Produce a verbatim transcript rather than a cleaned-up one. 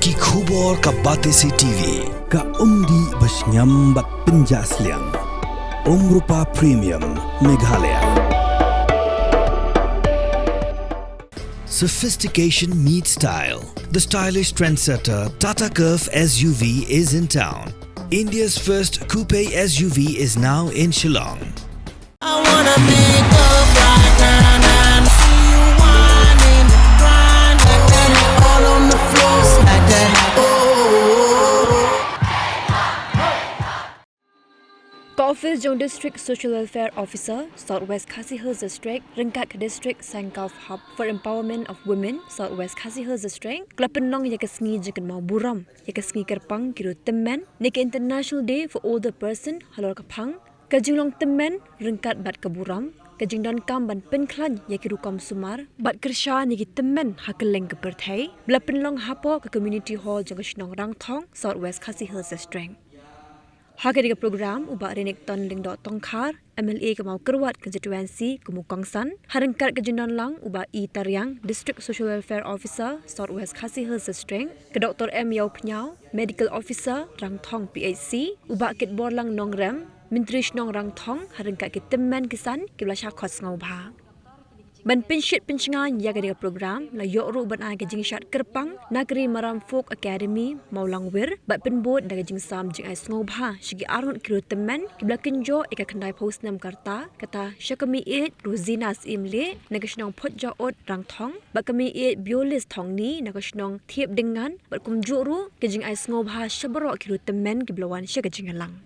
Ki khubor ka Batesi T V. Ka umdih ba shngiam bad pynjah sliang. Umrupa Premium, Meghalaya. Sophistication meets style. The stylish trendsetter Tata Curvv S U V is in town. India's first coupe S U V is now in Shillong. I wanna pick up right now, now. See you whining, grinding, all on the floor, smack that. Oh. Ka office jong District Social Welfare Officer, South West Khasi Hills District, ryngkat ka District Sangkawf Hub for Empowerment of Women, South West Khasi Hills District, ka la pynlong ïa ka sngi jingkynmaw burom ïa ka sngi kyrpang ki riewtymmen, ne ka International Day for Older Person, halor ka phang ka jinglong tymmen ryngkat bad ka burom, ka jingdonkam ban pynkhlaiñ ïa ki rukom sumar bad kyrshan ïa ki tymmen ha kylleng ka pyrthei, ba la pynlong hapoh ka Community Hall jong ka shnong Rangthong, South West Khasi Hills District. Ha kane ka program, u Bah Renikton Lyngdoh Tongkhar, M L A ka Mawkyrwat Constituency, kum u kongsan, ha ryngkat ka jingdon lang u Bah E Tariang, District Social Welfare Officer, South West Khasi Hills District, ka Doktor M Ïawphniaw, Medical Officer, Rangthong P H C, u Bah Kitborlang Nongrem, Myntri Shnong Rangthong, ha ryngkat ki tymmen kisan kiba la shah khot sngewbha. Ban pynshit pynshngaiñ ïa kane ka program, la ïoh ruh ban ai ka jingshad kyrpang na ka Ri Maram Folk Academy, Mawlangwir, bad pynbud da ka jingsam jingai sngewbha sha ki arngut ki riewtymmen kiba la kynjoh ïa ka khyndaiphew snem ka rta, kata sha ka meiieit Rosina Syiemlieh na ka shnong Photjaud, Rangthong, bad ka meiieit Biolis Thongni na ka shnong Thiepdyngan, bad kumjuh ruh ka jingai sngewbha sha baroh ki riewtymmen kiba la wan sha ka jingïalang.